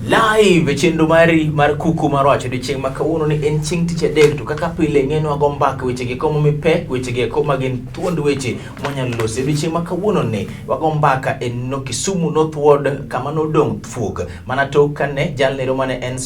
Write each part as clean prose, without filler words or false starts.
Live e chenro mari mar kuku mar wacho odiochieng' ma kawuono ni en chieng' tich adek, to kaka pile ng'eny wago mbaka weche gi komo mipek, weche gi eko ma gin thuond weche mwanyalo loso. Odiochieng' ma kawuono ni wago mbaka e no Kisumu North Ward, kama nodong' fuok mana tok kane jalnero mane en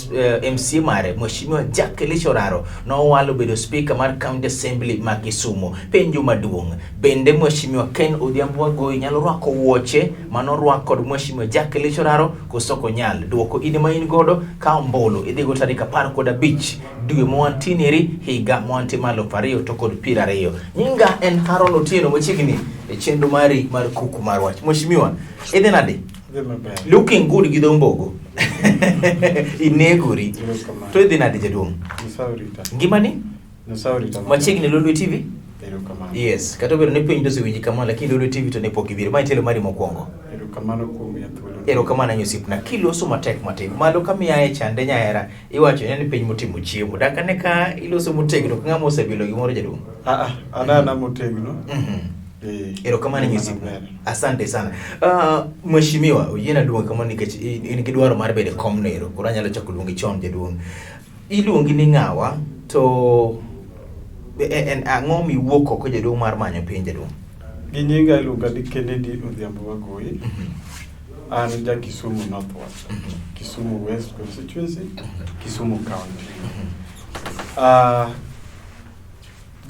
MCA mare Mheshimiwa Jack Elisha Oraro nowalo bedo speaker mar County Assembly ma Kisumu. Penjo maduong', bende Mheshimiwa Ken Odhiambo Wagoi nyalo rwako wuoche manorwak kod Mheshimiwa Jack Elisha Oraro koso ok onyal? Duoko in ma in godo, ka ombulu idhigo tarik 15 dwe mwantieri higa mwantie mar 2020. Nyinga en Haron Otieno, machiegni e chenro mari mar kuku mar wach. Mheshimiwa, idhi nade? Dhi maber. Looking good gi dho mbogo. Inegori. Erokamano. To idhi nade, jaduong'? Nyasaye orita. Ngimani? Nyasaye orita maber. Machiegni Lolwe TV? Erokamano. Yes, kata obedo ni piny to osewinji kamano, lakini Lolwe TV to ne pok ibiro. Ma e tielo mari mokwongo. Erokamano kuom miya thuolo. Erokamano ahinya, osiepna. Kiloso matek matin. Malo kama iaye chande nyahera, iwacho ni piny motimo chiemo. Dak ane ka iloso motegno ka ng'ama osebilo gimoro, jaduong'. Ah, ah, ana ana motegno. Erokamano ahinya, Ngima osiepna. maber. Asante sana. Mheshimiwa, oyiena luongi kamano nikech in gi dwaro mar bedo e kom nero. Koro anyalo chako luongi chon, jaduong'. Iluongi ni ng'awa to en ang'o miwuok oko, jaduong', mar manyo piny, jaduong'? Gi nyinga iluonga ni Kennedy Odhiambo Wagoi. An ja Kisumu North Ward. Kisumu West Constituency, Kisumu County. Ah,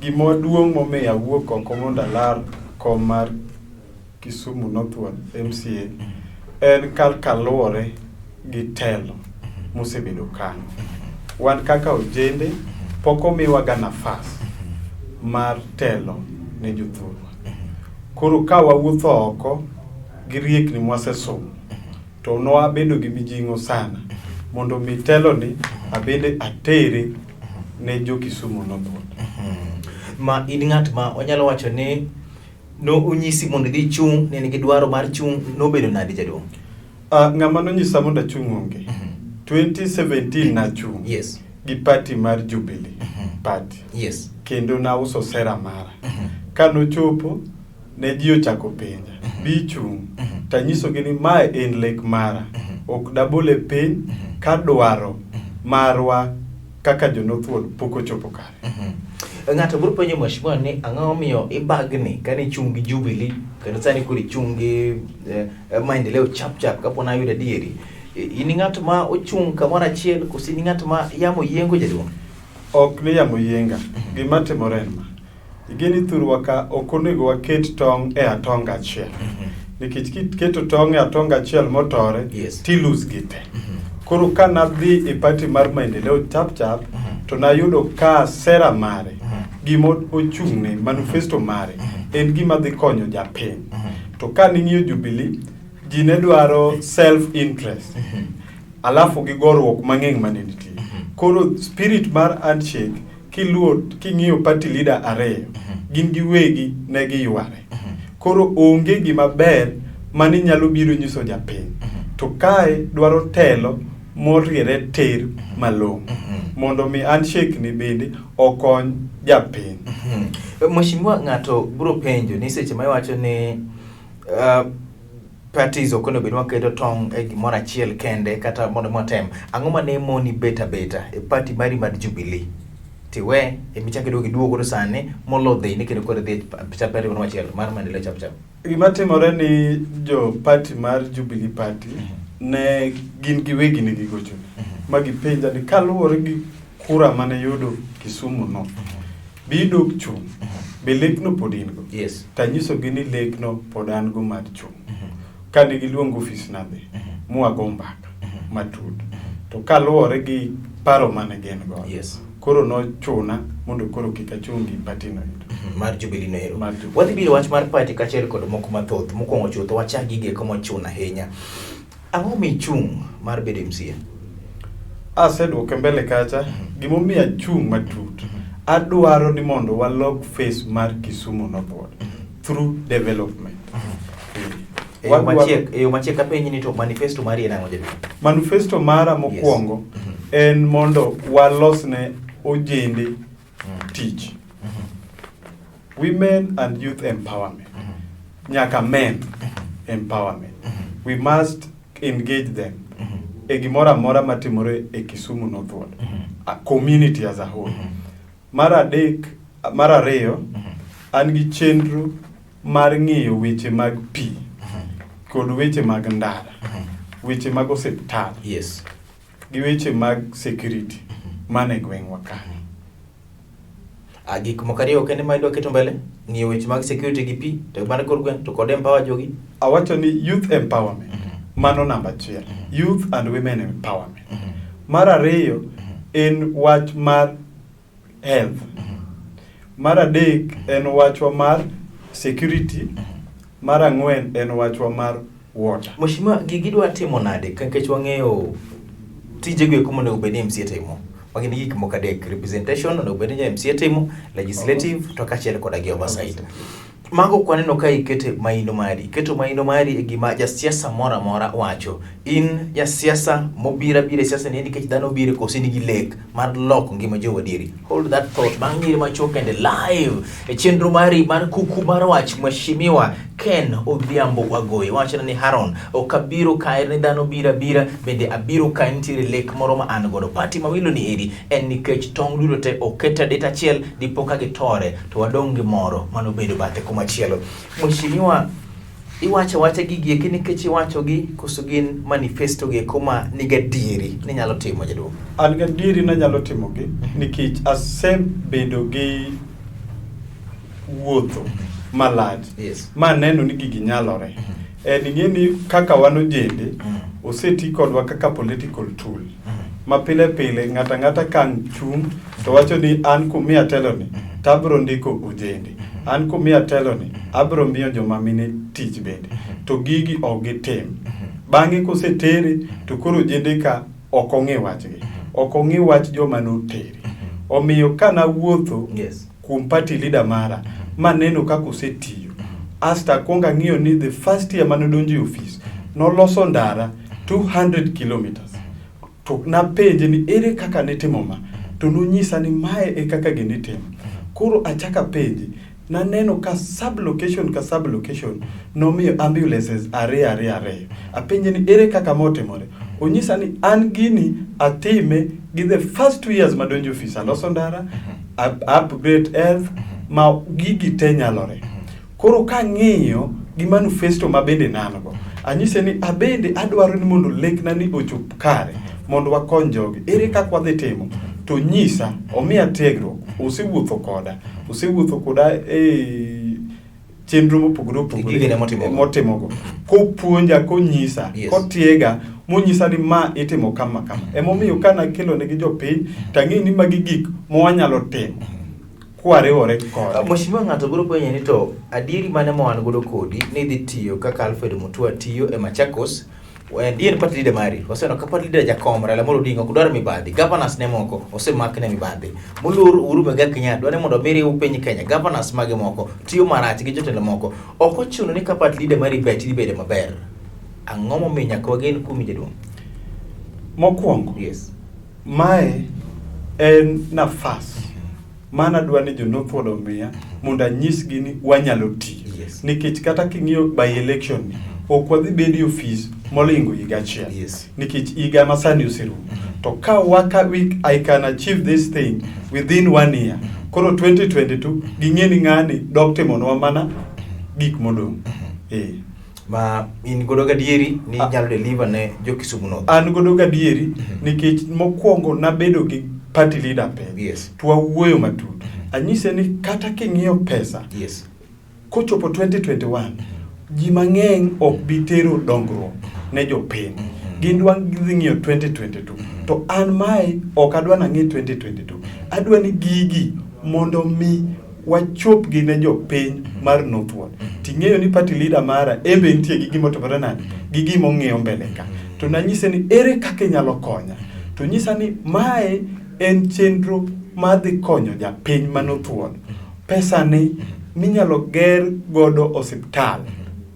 gima duong' momiyo awuok oko mondo alar kom mar Kisumu North Ward MCA en kar kaluwore gi telo mosebedo kanyo. Wan kaka ojende pok omiwaga nafas mar telo ne jothurwa. Koro ka wawuotho oko gi riekni mwasesomo to nwabedo gi mijing'o sana mondo mi teloni abende atere ne jo Kisumu North Ward. Ma in ng'at ma wanyalo wacho ni no onyisi mondo idhi chung', ne nigi dwaro mar chung', nobedo nade, jaduong'? Ng'ama nonyisa mondo achung' onge. 2017 nachung' gi party mar Jubilee Party. Kendo nauso sera mara. Ka nochopo ne ji ochako penja, bi ichung'? Tanyisogi ni mae en lek mara. Ok dabole piny ka dwaro marwa kaka jo North Ward pok ochopo kare. Ng'ato biro penjo mheshimiwa ni ang'o momiyo ibagni kane ichung' gi Jubilee kendo sani koro ichung' gi Maendeleo chap chap, kapo nayudo adieri. In ng'at ma ochung' kamoro achiel koso in ng'at ma yamo yiengo, jaduong'? Ok ni yamo yienga. Gima timore en ma. Igeni thurwa ka ok onego waket tong' e atonga achiel. Nikech kiketo tong' e atonga achiel motore, ti lose gi te. Koro ka nadhi e party mar Maendeleo chap chap, to nayudo ka sera mare, gima ochung'ne, manifesto mare, en gima dhi konyo japiny. To ka ning'iyo Jubilee, ji ne dwaro self interest. Alafu gi goruok mang'eny mane nitie. Koro spirit mar handshake kiluo king'iyo party leader ariyo gin giwegi ne giyware. Koro onge gima ber mani nyalo biro nyiso japiny. To kae dwaro telo moriere tir malong'o mondo mi handshake ni bende okony japiny. Mheshimiwa, ng'ato biro penjo ni seche ma iwacho ni parties ok onego bed ni waketo tong' e gimoro achiel kende kata mondo watem. Ang'o mane moni bet abeta e party mari mar Jubilee? Tiwe emichako iduogo iduogo godo sani molo dhi ni kendo koro idhi e party moro machielo mar Maendeleo chap chap. Gima timore ni jo party mar Jubilee Party ne gin giwegi ne gigochona ma gipenja ni kaluwore gi kura mane yudo Kisumu North, bi idog chung', be lekno pod in go? Tanyisogi ni lekno pod an go mar chung'. Kane giluongo ofis nadhi, mwago mbaka matut. To kaluwore gi paro mane gin godo, koro nochuna mondo koro kik achung' gi party no ero. Mar Jubilee no ero. Mar Jubilee. Wadhi biro wach mar party kaachiel kod moko mathoth. Mokwongo chutho wachak gi gigo mochuno ahinya. Ang'o michung' mar bedo MCA? Aseduoke mbele kacha, gimomiyo achung' matut, adwaro ni mondo walok face mar Kisumu North Ward through development. E yo machiek, e yo machiek apenji ni to manifesto mari en ang'o, jaduong'? Manifesto mara mokwongo en mondo walos ne ojende tich. Women and youth empowerment. Nyaka men empowerment. We must engage them. e gimoro amora matimore e Kisumu North Ward. A community as a whole. Mar adek, mar ariyo, an gi chenro mar ng'iyo weche mag pi kod weche mag ndara, weche mag osiptal gi weche mag security mane gweng'wa ka. A gik moko ariyo kende ma idwa keto mbele, ng'iyo weche mag security gi pi, to mar kor gweng' to kod empower jogi. Awacho ni youth empowerment, mano namba achiel. Youth and women empowerment. Mar ariyo en wach mar health. Mar adek en wachwa mar security. Mar ang'wen en wachwa mar water. Mheshimiwa, gigi dwa timo nade ka nikech wang'eyo tijego eko monego bed ni MCA timo. Magi gik moko adek, representation onego bed ni MCA timo, legislative to kaachiel koda gi oversight. Mago ok waneno ka ikete maino mari, iketo maino mari e gima jasiasa moro amora wacho. In jasiasa mobiro abira e siasa ni nikech dhano obiro koso in gi lek mar loko ngima jowa adieri. Hold that thought. Bang' nyiri machuok kende live e chenro mari mar kuku mar wach Mheshimiwa Ken Odhiambo Wagoyi wachona ni Haron ok abiro kae ni dhano biro abira bende abiro ka nitiere lek moro ma an godo. Party ma wilo ni eri en nikech tong' duto te oket e det achiel dipo ka gitore to wadong' gi moro mano bedo bathe kumachielo. Mheshimiwa iwacho awacha gigi eki nikech iwachogi koso gin manifesto gi eko ma nigi adieri ni nyalo timo jaduong'? An gadieri nanyalo timogi nikech asebedo gi wuotho malach maneno ni gigi nyalore. En ing'e ni kaka wan ojende oseti kodwa kaka political tool ma pile pile ng'ato ang'ata ka ang' chung' to wacho ni an kumiya telo ni to abiro ndiko ojende an kumiya telo ni abiro miyo joma mine tich bende to gigi ok gitim bang'e kosetere to koro ojende ka ok ong'i wachgi ok ong'i wach joma notere omiyo ka nawuotho kuom party leader mara maneno kaka osetiyo asto akwongo ang'iyo ni the first year mane odonjo e ofis noloso ndara 200 kilometers to napenje ni ere kaka nitimo ma to nonyisa ni mae e kaka gini itimo koro achako apenje naneno ka sub location ka sub location nomiyo ambulances ariyo ariyo ariyo apenje ni ere kaka ma otimore onyisa ni an gini atime gi the first 2 years madonjo e ofis aloso ndara upgrade health ma gigi te nyalore koro kang'iyo gi manifesto ma bende nan go anyise ni abende adwaro ni mondo lekna ni ochop kare mondo wakony jogi ere kaka wadhi timo to nyisa omiya tiegruok osewuotho koda osewuotho koda e chenro mopogore opogore Gigene motimogo. motimogo kopuonja konyisa kotiega monyisa ni ma itimo kama kama emomiyo kana kelo negi jopiny tang'eyo ni magi gik mawanyalo timo kwariwore kode. Mheshimiwa, ng'ato biro penjo ni to adieri mane ma wan godo kodi ni idhi tiyo kaka Alfred Mutua tiyo e Machakos en party leader mari waseneno ka party leader jakom Raila Amolo Odinga ok dwar mibadhi governors ne moko osemak ne mibadhi moluor Uhuru Muigai Kenyatta dwaro ni mondo mi riw piny Kenya governors mage moko tiyo marach gi jotelo moko ok ochuno ni ka party leader mari ber tidhi bedo maber ang'o momiyo nyaka wagen kuomi jaduong' Mokwongo mae en nafas mana adwa ni jo North Ward omiya mondo anyisgi ni wanyalo tiyo nikech kata king'iyo by election ni ok wadhi bedo e ofis molingo higa achiel nikech higa masani oserumo to ka waka we, I can achieve this thing within one year koro 2022 ging'e ni ng'ani dok timonwa mana gik modong' eh. Ma in godo gadieri ni inyalo deliver ne jo Kisumu North? An godo gadieri nikech mokwongo nabedo gi party leader piny to wawuoyo matut anyise ni kata king'iyo pesa kochopo 2021 ji mang'eny ok bi tero dongruok ne jopiny gin dwa dhi ng'iyo 2022 to an mae ok adwa nang'i 2022 adwa ni gigi mondo mi wachopgi ne jopiny mar North Ward ting'eyo ni party leader mara en be nitie gi gima otimore nade gi gima ong'iyo mbele ka to nanyise ni ere kaka inyalo konya to nyisa ni mae en chenro madhi konyo japiny ma North Ward pesa ni minyalo ger godo osiptal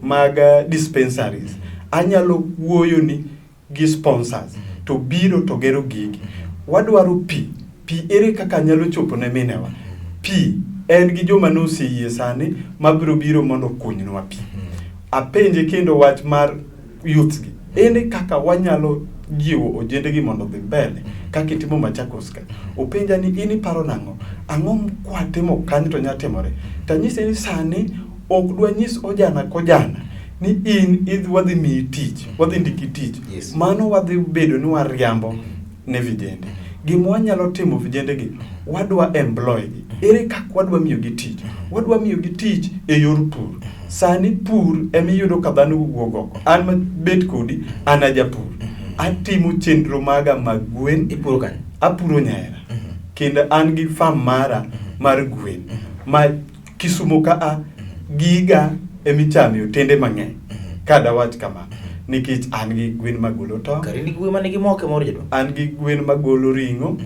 mag dispensaries anyalo wuoyo ni gi sponsors to biro to gero gigi wadwaro pi pi ere kaka nyalo chopo ne minewa pi en gi joma noseyie sani mabiro biro mondo okunynwa pi apenje kendo wach mar youths gi ere kaka wanyalo jiwo ojende gi mondo odhi mbele kaka itimo Machakos ka. Openja ni in iparo nang'o? Ang'o kwatimo kanyo to nyalo timore? Tanyise ni sani ok dwanyis ojana kojana ni in idhi wadhi miyi tich, wadhi ndiki tich. Yes. Mano wadhi bedo ni wariambo ne vijende. Gima wanyalo timo vijende gi, wadwa employ gi. Ere kaka wadwa miyo gi tich? Wadwa miyo gi tich e yor pur. Sani pur emiyudo ka dhano wuok oko. An mabet kodi, an ajapur. Atimo chenro maga mag gwen. Ipuro kanye? Apuro Nyaera. Kendo an gi farm mara mar gwen. Ma Kisumo ka a, giga emichame otende mang'eny. Ka dawach kama. Nikech an gi gwen magolo tong'. Kare ni gwen manigi moke moro jaduong'. An gi gwen magolo ring'o.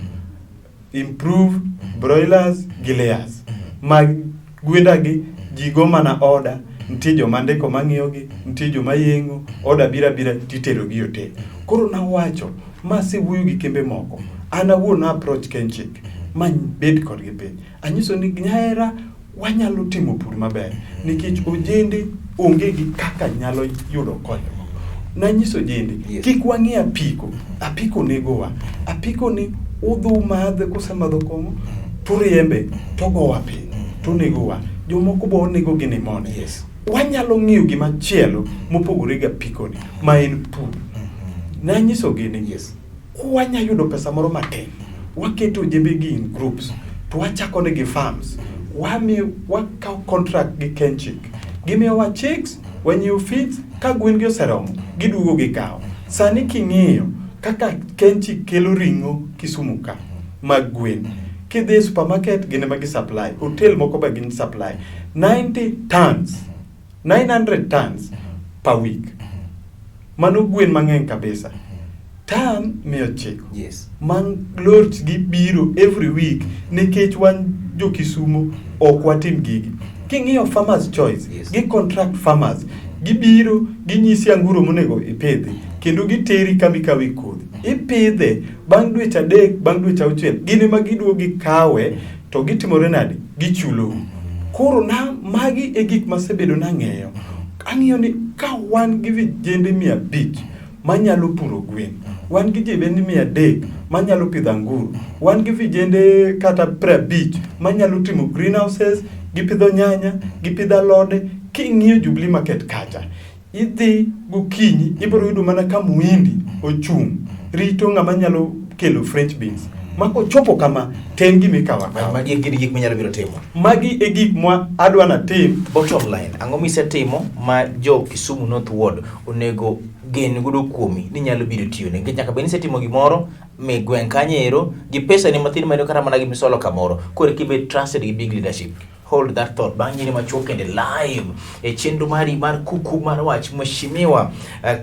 Improve broilers gi layers. Mag gwenda gi ji go mana order, nitie joma ndiko mang'iyo gi, nitie joma yeng'o, order biro abira titero gi hotel. Koro nawacho ma asewuoyo gi kembe moko, an awuon na approach Kenchik ma bet kodgi piny. Anyiso ni Nyaera wanyalo timo pur maber nikech ojende onge gi kaka nyalo yudo konyruok. Nanyiso ojende Yes. kik wang'i apiko, apiko negowa. Apiko ni udhu madhe kusemadho kong'o turiembe togowa piny tonegowa. Jomoko bo onego gi pneumonia. Yes. Wanyalo ng'iyo gima chielo mopogore gi apiko ni ma en pur. Nanyisogi ni Yes. kwanya yudo pesa moro matin, waketo ojembe gi in groups to wachako negi farms. Wamiyo wakawo contract gi Kenchik. Gimiyowa chicks, wanyiewo feeds, ka gwen gi oseromo, giduogo gikawo. Sani king'iyo kaka Kenchik kelo ring'o Kisumu ka mag gwen. Kidhi e supermarket gin ema gi supply, hotel moko be gin supply. 90 tons, 900 tons per week. Mano gwen mang'eny kabisa. Tan 900. Yes. Man lords gi biro every week nikech wan jo Kisumo ok watim gigi. King'iyo Farmers Choice, Yes. gi contract farmers, gibiro ginyisi anguro monego ipidhi kendo giteri kama ikawe kodhi. Ipidhe bang' dweche 3, bang' dweche 6, gin ema giduogo gikawe to gitimore nade? Gichulou. Koro na magi e gik masebedo nang'eyo. Ang'iyo ni ka wan gi vijende 500 manyalo puro gwen, wan gi vijende 300 manyalo pidho anguro, wan gi vijende kata 50 manyalo timo greenhouses, gipidho nyanya, gipidho alode. King'iyo Jubilee Market kacha, idhi gokinyi ibiro yudo mana ka muhindi ochung' rito ng'ama nyalo kelo French beans. Ma kochopo kama to en gima ikawo akawa. Magi gin gik minyalo biro timo. Magi e gik mwa adwa natim. Bottom line, ang'o misetimo ma jo Kisumu North Ward onego gen godo kuomi ni nyalo biro tiyone? Nikech nyaka bed ni isetimo gimoro mi gweng' kanyo ero gi pesa ni mathin ma kata mana gi misolo kamoro koro kibed trusted gi big leadership. Hold that thought. Bang' nyiri machuok kende live e chenro mari mar kuku mar wach Mheshimiwa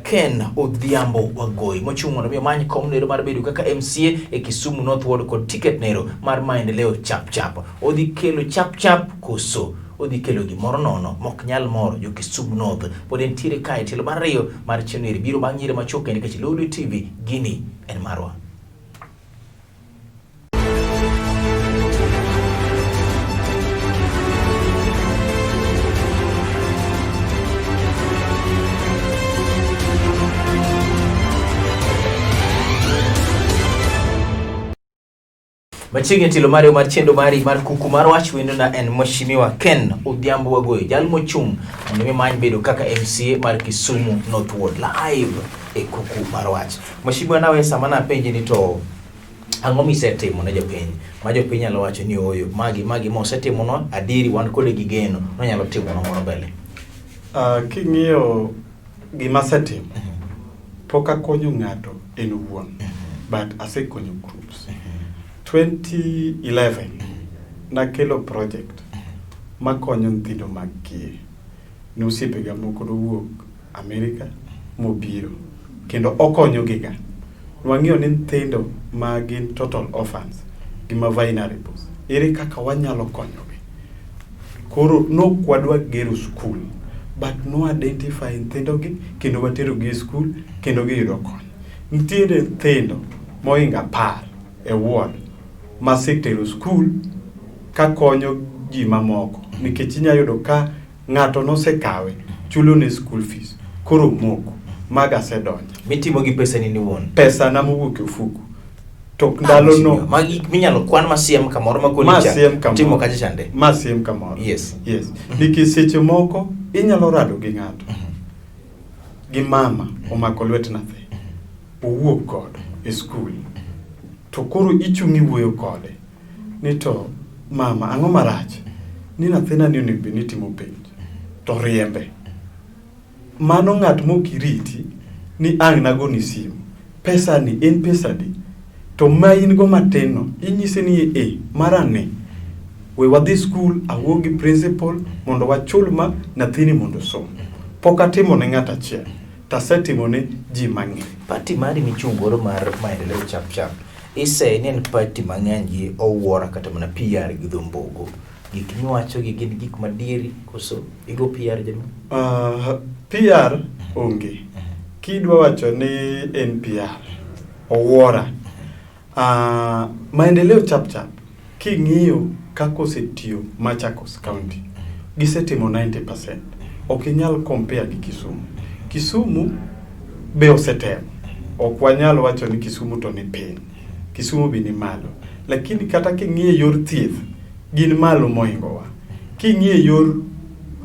Ken Odhiambo Wagoi mochung' mondo mi omany kom nero mar bedo kaka MCA e Kisumu North Ward kod ticket nero mar maendeleo chap chap. Odhi kelo chap chap koso odhi kelo gimoro nono mok nyal moro jo Kisumu North. Pod entiere kae tielo mar ariyo mar chenro eri biro bang' nyiri machuok kende nikech Lolwe TV gini en marwa. Machiegni tielo mari mar chenro mari mar kuku mar wach wendo na en Mheshimiwa Ken Odhiambo Wagoyi, jal mochung' mondo mi many bedo kaka MCA mar Kisumu North Ward live e kuku mar wach. Mheshimiwa, nawe sama napenji ni to ang'o misetimo ne jopiny ma jopiny nyalo wacho ni ooyo magi magi mosetimono adieri wan kode gi geno nonyalo timo moro mbele. King'iyo gima asetimo, pok akonyo ng'ato en owuon, but asekonyo groups. 2011 nakelo project makonyo nyithindo mag kiye. Ne osiepega moko nowuok Amerika mobiro kendo okonyogiga. Wang'iyo ni nyithindo ma gin total orphans gi ma vulnerables, ere kaka wanyalo konyogi? Koro nok wadwa gero skul, but no identify nyithindogi kendo waterogi e skul kendo giyudo kony. Nitiere nyithindo mohingo 10 e ward masetero skul kakonyo ji mamoko nikech inya yudo ka ng'ato nosekawe chulo ne school fees koro moko. Maga asedonjo. Mitimo gi pesani ni wuon. Pesa na mowuok e ofuku. To ndalo no Magi gik minyalo kwan masiem kamoro ma koni ma cha. siem kamoro. Timo kacha chande. Ma siem kamoro. Yes. Yes. Nikech seche moko inyalo rado gi ng'ato. Gi mama omako lwet nyathi. Owuok godo e skul. To koro ichung' iwuoyo kode. Ni to mama ang'o marach? Ni nyathina ni onego bed ni timo penj. To riembe. Mano ng'at mok iriti ni ang' nagoni simu. Pesa ni en pesa di? To ma in go matin no, inyise ni e mara ni. We wadhi skul, awuo gi principal mondo wachul ma nyathini mondo osom. Pok atimo ne ng'at achiel, to asetimo ne ji mang'eny. Party mari michung' godo mar Maendeleo Chap Chap, ise ni en party mang'eny gi owuora kata mana PR gi dho mbogo. Gik miwacho gi gin gik madieri koso igo PR jaduong'? PR onge. Kidwa wacho ni en PR, owuora. Maendeleo Chap Chap, king'iyo kaka osetiyo Machakos County, gisetimo 90%. Ok inyal compare gi Kisumu. Kisumu be osetemo. Ok wanyal wacho ni Kisumu to ni piny. Kisumu be ni malo. Lakini kata king'iyo yor thieth, gin malo mohingowa. King'iyo yor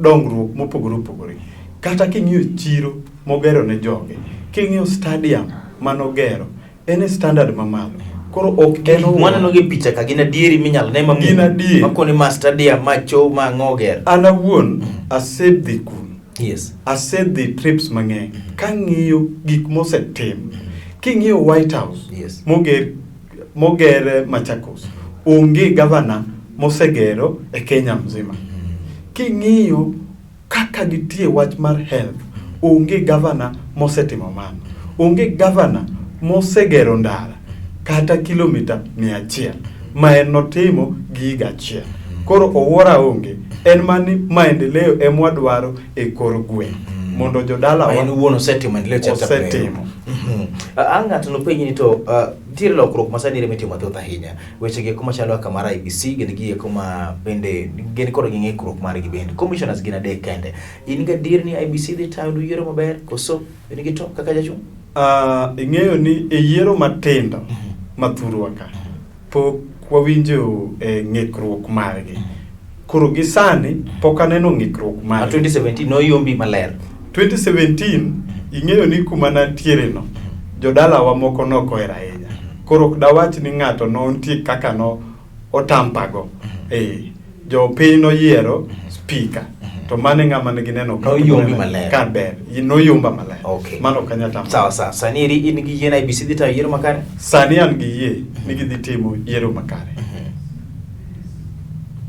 dongruok mopogore opogore, kata king'iyo chiro mogero ne joge, king'iyo stadium manogero, en e standard mamalo. Koro ok en owuon. Mwaneno gi picha ka gin adieri minyalo ne ma Gin adier. Makoni ma stadium ma cho ma ang'o ger. An awuon asedhi kuno. Yes. Asedhi trips mang'eny kang'iyo gik mosetim. King'iyo White House Yes. moger Machakos, onge gavana mosegero e Kenya mzima. King'iyo kaka gitie wach mar health, onge gavana mosetimo mano. Onge gavana mosegero ndara kata kilomita 100 ma en notimo gi higa achiel. Koro owuora onge, en mani maendeleo ema wadwaro e kor gweng' mondo jodalawa Ma en wuon osetimo maendeleo Chap Chap. Osetimo. Ang' ng'ato nopenji ni to nitiere lokruok ma sani mitimo mathoth ahinya. Weche gi eko machalo kaka mar IEBC gin gi eko ma bende gin kod gi ng'ikruok margi bende. Commissioners gin adek kende. In gadier ni IEBC dhi tayo yiero maber koso in gi to kaka jachung'? Ing'eyo ni e yiero matindo ma thurwa ka pok wawinjo e ng'ikruok margi. Koro gi sani pok aneno ng'ikruok Ma margi. 2017 noyombi maler. 2017 ing'eyo ni kuma nantiere no jodalawa moko nok ohero ahinya. Koro ok dawach ni ng'ato no nitie kaka no otampago. Jopiny noyiero speaker. To mano e ng'ama ne gineno ka Noyombi maler. Ka ber. Noyomba maler. Okay. Mano ok anyal tampo. Sawa sawa. Sani eri in gi yie na IEBC dhi tayo yiero makare? Sani an gi yie ni gidhi timo yiero makare.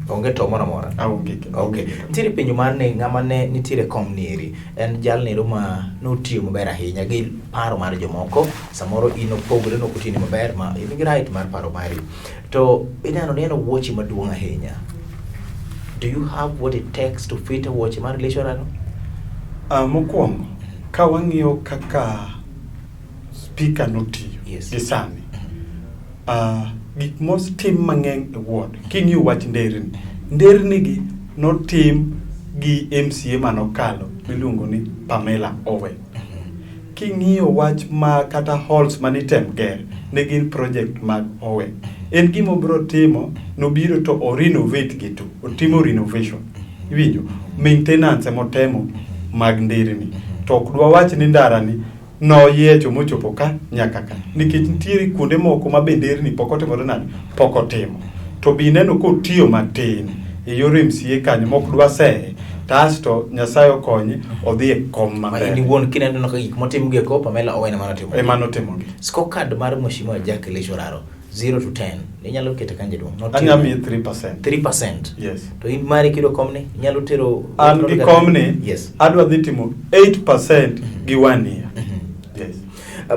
Onge to moro amora. Aonge ke- Okay. Nitiere penjo mar ni ng'ama ne nitiere kom nieri en jalnero ma notiyo maber ahinya gi paro mar jomoko. Samoro in opogore nok otiyoni maber ma in gi right mar paro mari. To ineno ni en wuoche maduong' ahinya. Do you have what it takes to fit a wuoche mar Leishorano? Mokwongo, ka wang'iyo kaka speaker notiyo Yes. gi sani, gik motim mang'eny e ward, king'iyo wach nderni, nderni gi notim gi MCA manokalo miluongo ni Pamela Owen. King'iyo wach ma kata halls manitem ger, ne gin project mag Owen. En gima obiro timo, nobiro to o renovate gi to, otimo renovation. Iwinjo? Maintenance emotemo mag nderni. To ok dwawach ni ndara ni noyiecho mochopo ka nyaka ka. Nikech nitiere kuonde moko ma be nderni pok otimore nade? Pok otimo. To bi ineno kotiyo matin e yor MCA kanyo mok dwa seye. Asto Nyasaye okonye odhi e kom Ma in maber. iwuon kineno ka gik motim gi eko Pamela Owen ema notimo. Ema notimogi. Scorecard mar Mheshimiwa Jack Leishoraro 0 to 10. Inyalo keto kanyo jaduong'. Notiyo. Anya miye 3%. 3%. Yes. To in mari kiyudo komni inyalo tero An gi komni Yes. adwa dhi timo 8% gi 1 year. Yes.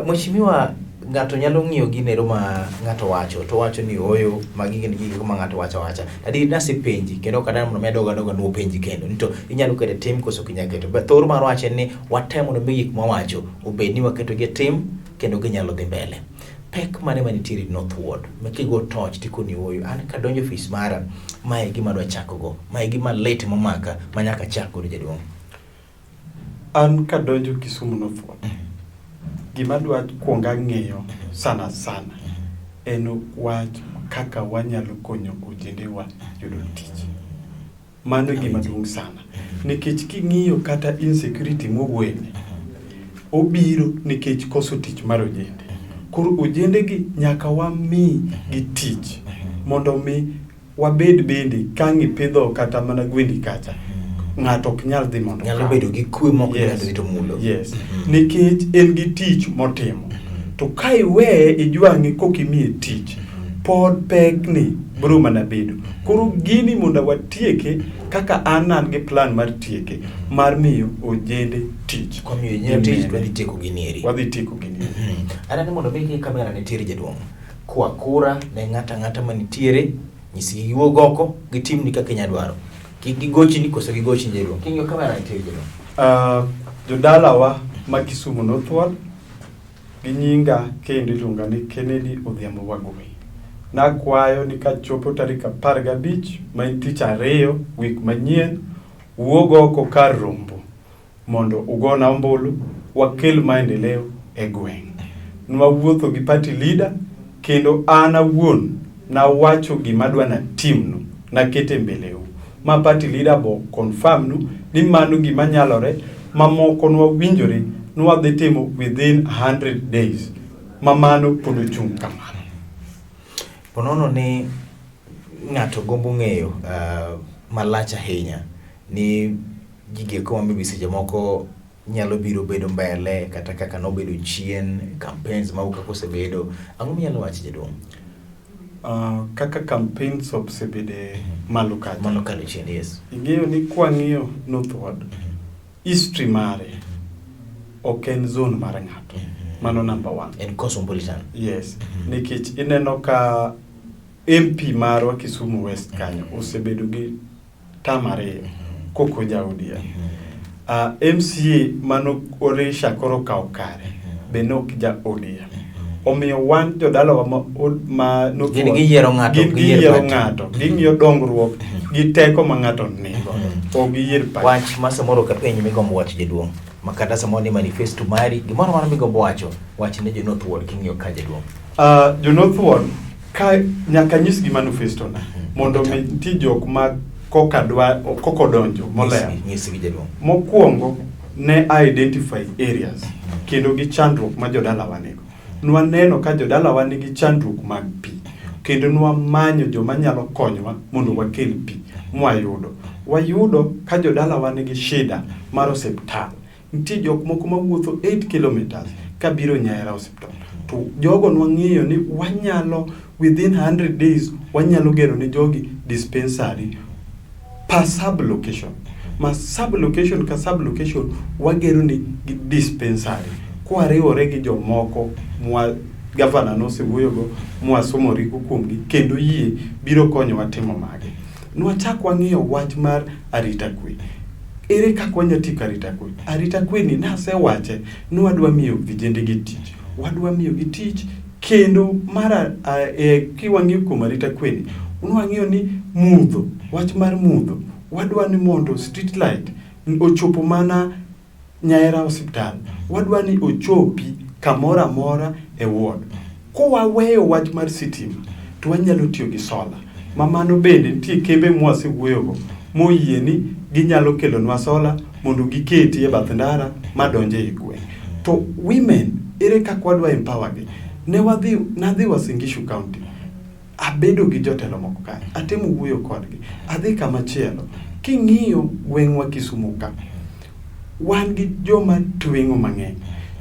Mheshimiwa, ng'ato nyalo ng'iyo ginero ma ng'ato wacho to wacho ni ooyo magi gin gik ma ng'ato wacho awacha. Adier nasepenji kendo ok adwar mondo mi adog adoga nuo penji kendo ni to inyalo keto e tim koso ok inyal keto. But thor mar wacho en ni watem mondo mi gik mwawacho obed ni waketo gi e tim kendo ginyalo dhi mbele. Pek mane manitiere North Ward ma kigo toch tikoni ooyo an kadonjo e ofis mara mae e gima adwa chako go mae e gima lit momaka ma nyaka achak godo jaduong'. An kadonjo Kisumu North Ward, Gima adwa kuongo ang'iyo sana sana en wach kaka wanyalo konyo ojendewa yudo tich. Mano e gima duong' sana. Nikech king'iyo kata insecurity mwawuoyeni, obiro nikech koso tich mar ojende. Koro ojendegi nyaka wami gi tich mondo mi wabed bende kang' ipidho kata mana gwendi kacha, ng'ato ok nyal dhi mondo Nyalo okaw. bedo gi kwe mok Yes. nyalo dhi to mulo. Yes. Nikech en gi tich motimo. To ka iweye ijwang'e kok imiye tich, pod pekni biro mana bedo. Koro gini mondo watieke kaka an an gi plan mar tieke mar miyo ojende tich. Kwa miyo nyiewo tich Mine. to wadhi tieko gini eri. Wadhi tieko gini. Aneno ni mondo mi ki kamera nitiere jaduong'. Kwa kura ne ng'ato ang'ata manitiere, nyisgi giwuog oko, gitimni kaka inya dwaro. Kik gigochni koso gigochni jaduong'. King'iyo kamera nitiere jaduong'. Jodalawa ma Kisumu North Ward, gi nyinga kendo iluonga ni Kennedy Odhiambo Wagoi. Nakwayo ni kachopo tarik 15 ma en tich ariyo wik manyien, wuog oko kar rombo mondo ugona ombulu, wakel maendeleo e gweng'. Nwawuotho gi party leader kendo an awuon nawacho gima adwa natimnu, nakete mbeleu. Ma party leader bo confirm nu ni mano gima nyalore, mamoko nwawinjore ni wadhi timo within 100 days. Ma mano pod ochung' kamano. Ponono ni ng'ato gombo ng'eyo malach ahinya ni gigi eko ma maybe seche moko nyalo biro bedo mbele kata kaka nobedo chien, campaigns mago kaka osebedo. Ang'o minyalo wacho jaduong'? Kaka campaigns osebede malo kacha. Malo kalo chien, yes. Ing'eyo ni kwang'iyo North Ward, history mare ok en zone mar ng'ato. Mano number one. En cosmopolitan. Yes. Nikech ineno ka MP marwa Kisumu West kanyo osebedo gi term ariyo koko ja ODM. MCA mano Orisha koro okawo kare be ne ok ja ODM. Omiyo wan jodalawa ma North Gin Ward, giyiero ng'ato, gin ok giyier giyiero party. ng'ato, ging'iyo dongruok gi teko ma ng'ato nigo, ok giyier party. Wach ma samoro ok apenj migombo wacho jaduong', ma kata samoro ni manifesto mari, gimoro amora migombo wacho, wach ne jo North Ward king'iyo ka jaduong'. Jo North Ward ka nyaka nyisgi manifesto na mondo mi nitie jok ma koka dwa koko donjo moler. Nyisgi jaduong'. Mokwongo ne identify areas kendo gi chandruok ma jodalawa nigo. Nwaneno ka jodalawa nigi chandruok mag pi kendo nwamanyo joma nyalo konyowa mondo wakel pi mwayudo. Wayudo ka jodalawa nigi shida mar osiptal. Nitie jok moko mawuotho 8 kilometers kabiro Nyaera osiptal. To jogo nwang'iyo ni wanyalo within 100 days wanyalo gero ne jogi dispensary per sub location. Ma sub location ka sub location wagero ni gi dispensary. Kwariwore gi jomoko mwa gavana nosewuoyogo mwasomo rieko kuomgi kendo yie biro konyowa timo mage. Nwachak wang'iyo wach mar arita kwe. Ere kaka wanyalo tieko arita kwe? Arita kwe ni nasewache ni wadwa miyo vijende gi tich. Wadwa miyo gi tich kendo mar kiwang'iyo kuom arita kwe ni, nwang'iyo ni mudho, wach mar mudho, wadwa ni mondo street light ochopo mana Nyaera osiptal. Wadwa ni ochopi kamoro amora e ward. Kowaweyo wach mar sitima, to wanyalo tiyo gi sola. Ma mano bende nitie kembe mwasewuoyogo moyie ni ginyalo kelonwa sola mondo giketi e bath ndara madonjo ei gweng'. To women, ere kaka wadwa empower gi? Ne wadhi, nadhi Uasin Gishu County, abedo gi jotelo moko kanyo, atemo wuoyo kodgi, adhi kama chielo. King'iyo gweng'wa Kisumu ka, wan gi joma tweng'o mang'eny.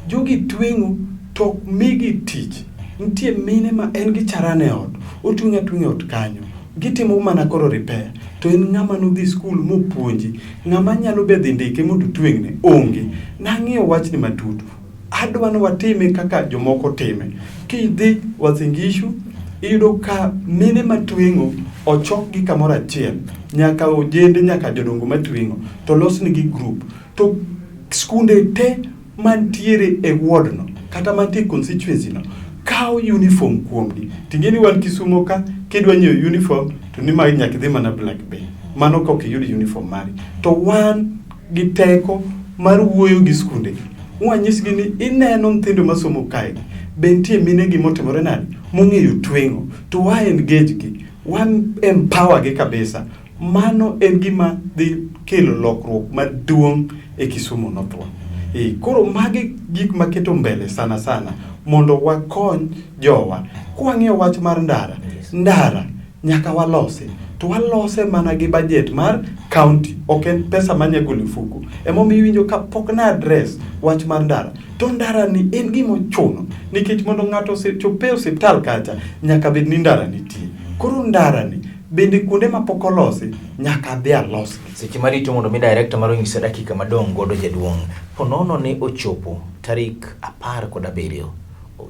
Jogi tweng'o to migi tich. Nitie mine ma en gi charan e ot, otweng'o atweng'a e ot kanyo. Gitimo mana koro repair. To en ng'ama nodhi skul mopuonji, ng'ama nyalo be dhi ndike mondo otweng'ne, onge. Nang'iyo wachni matut. Adwa ni watime kaka jomoko time. Kidhi Uasin Gishu, iyudo ka mine matweng'o ochokgi kamoro achiel, nyaka ojende nyaka jodongo matweng'o, to losnegi group. To skunde te mantiere e ward no, kata mantie e constituency no, kawo uniform kuomgi. Ting'e ni wan Kisumo ka, kidwa nyiewo uniform, to ni ma nyaka idhi mana Black Bay. Mano ka ok iyud uniform mari. To wan gi teko mar wuoyo gi skunde gi. Mwanyisgi ni ineno nyithindo masomo kae be nitie mine gi motimore nade mong'eyo tweng'o to wa engage gi wa empower gi kabisa. Mano en gima dhi kelo lokruok maduong' e Kisumu North wa. Koro magi gik maketo mbele sana sana mondo wakony jowa. Kwang'iyo wach mar ndara, ndara nyaka walose to walose mana gi budget mar county, ok en pesa manya golo e fuko. Emomiyo iwinjo ka pok na address wach mar ndara to ndara ni en gima ochuno nikech mondo ng'ato ochop e osiptal kacha nyaka bed ni ndara nitie. Koro ndara ni bende kuonde mapok olosi nyaka adhi alosgi. Seche marito mondo mi director mar onyisa dakika madong' godo jaduong', ponono ni ochopo tarik 17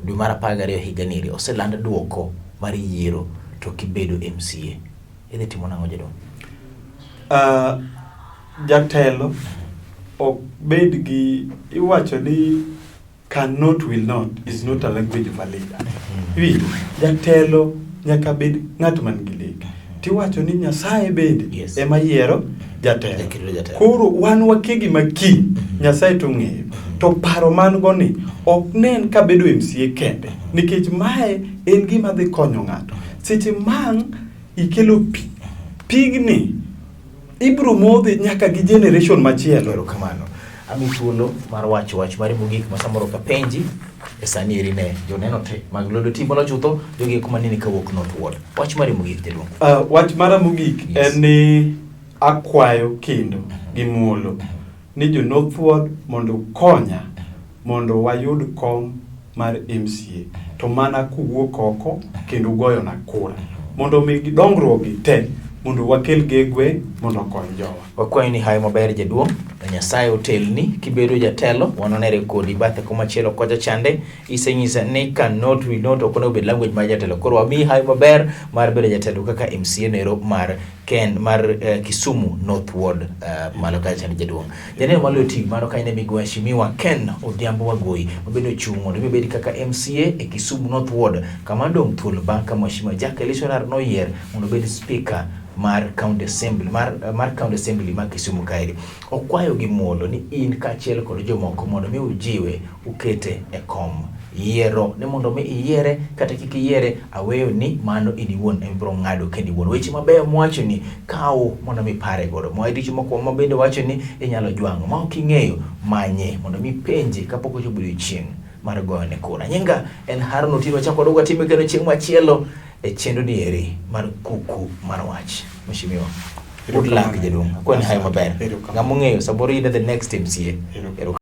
dwe mar 12 higa niri oseland duoko mar yiero to kibedo MCA idhi timo nang'o jaduong'? Jatelo ok bed gi iwacho ni cannot will not is not a language of a leader. Iwinjo? Jatelo nyaka bed ng'at man gi lek. Tiwacho ni Nyasaye bende ema yiero jatelo. Jaketo jatelo. Koro wan wakia gima kiny Nyasaye to ong'eyo. To paro man go ni ok nen ka bedo MCA kende nikech mae en gima dhi konyo ng'ato. Seche mang' ikelo pi, pigni ibiro modhe nyaka gi generation machielo. Erokamano. Ami thuolo mar wacho wach mari mogik ma samoro kapenji e sani eri ne joneno te mag Lolwe TV molo chutho jogi eko manene kawuok North Ward. Wach mari mogik jaduong'. Wach mara mogik en ni akwayo kendo gi muolo ni jo North Ward mondo konya mondo wayud kom mar MCA to mana kuwuok oko kendo goyona kura mondo mi dongruok gi te mondo wakel gi e gweng' mondo okony jowa. Wakwayo ni hayo maber jaduong', na Nyasaye otelni kibedo jatelo, wanonere kodi bathe komachielo kocha chande, isenyisa ni cannot will not ok onego bed language mar jatelo. Koro wamiyi hayo maber mar bedo jatelo kaka MCA nero mar Ken mar Kisumu North Ward malo kacha chande jaduong'. Janeno maloyo TV mano ka in e Mheshimiwa Ken Odhiambo Wagoi mabende ochung' mondo mi obed kaka MCA e Kisumu North Ward kama dong' thuolo bang' ka Mheshimiwa Jack Elishonar noyier mondo obed speaker mar County Assembly mar County Assembly ma Kisumu kaeri. Okwayo gi muolo ni in kaachiel kod jomoko mondo mi ujiwe ukete e kom yiero ni mondo mi iyiere kata kik iyiere aweyo ni mano in iwuon ema ibiro ng'ado kendi iwuon. Weche mabeyo mwacho ni kaw mondo mi ipare godo. Richo moko ma bende wacho ni inyalo jwang'o ma ok ing'eyo manye mondo mi ipenje kapok ochopo odiochieng' mar goyone kura. Nyinga en Harun Otieno, wachako waduogo watime kendo chieng' machielo e chenro ni eri mar kuku mar wach. Mheshimiwa, good luck jaduong'. Akwayo ni hayo maber. Ng'ama ong'eyo samoro in e the next MCA.